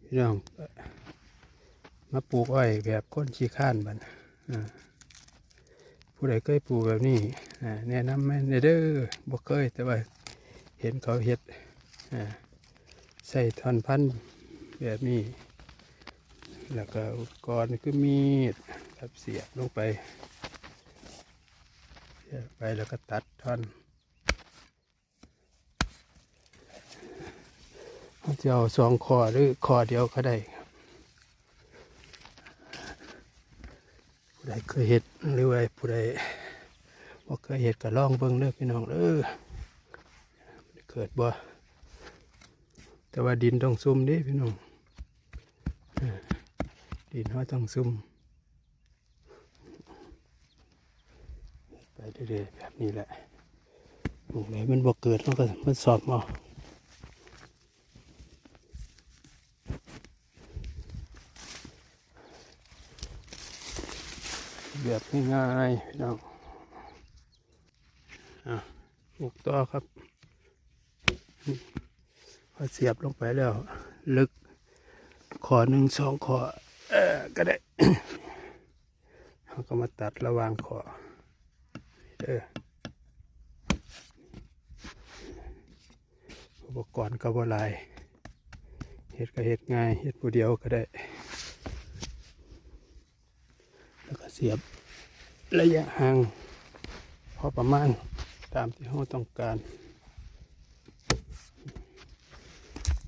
ພີ່ນ້ອງ ມາປູກອ້ອຍແບບຄົນຂີ້ຄ້ານບັດ ອາ ຜູ້ໃດເຄີຍປູກແບບນີ້ ອາ ແນະນຳແດ່ເດີ. ບໍ່ເຄີຍ ແຕ່ວ່າເຫັນເຂົາເຮັດ ອາ ໃຊ້ທ່ອນພັນແບບນີ້ ແລ້ວກໍອຸປະກອນຄືມີດ ແບບສຽບລົງໄປ ສຽບໄປ ແລ້ວກໍຕັດທ່ອນ. ເຮົາຈະເອົາສອງຂໍ້ ຫຼື ຂໍ້ດຽວກໍໄດ້. ຜູ້ໃດເຄີຍເຮັດ ຫຼືວ່າຜູ້ໃດບໍ່ເຄີຍເຮັດກໍລອງເບິ່ງເດີພີ່ນ້ອງເດີ ເກີດບໍ່. ແຕ່ວ່າດິນຕ້ອງຊຸ່ມເດ້ພີ່ນ້ອງ ເອີ ດິນເຮົາຕ້ອງຊຸ່ມ. ໄປເລື້ອຍໆແບບນີ້ແຫຼະ ໝ່ອງໃດມັນບໍ່ເກີດ ເຮົາກໍມາຊອມເອົາ ແບບງ່າຍໆ ພີ່ນ້ອງ. ອາ ປູກຕໍ່ຄັບ ພໍສຽບລົງໄປແລ້ວ ເລິກຂໍ້ໜຶ່ງສອງຂໍ້ ເອີ ກໍໄດ້ ເຮົາກໍມາຕັດລະຫວ່າງຂໍ້ເດີ. ອຸປະກອນກໍບໍ່ຫຼາຍ ເຮັດກໍເຮັດງ່າຍ ເຮັດຜູ້ດຽວກໍໄດ້. ແລ້ວກໍສຽບໄລຍະຫ່າງພໍປະມານຕາມທີ່ເຮົາຕ້ອງການ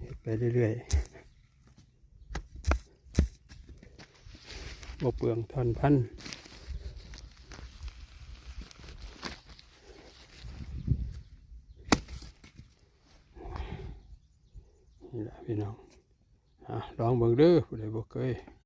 ເຮັດໄປເລື້ອຍໆ ບໍ່ເປືອງທ່ອນພັນ. ນີ້ລະພີ່ນ້ອງ ອາ ລອງເບິ່ງເດີ ຜູ້ໃດບໍ່ເຄີຍ.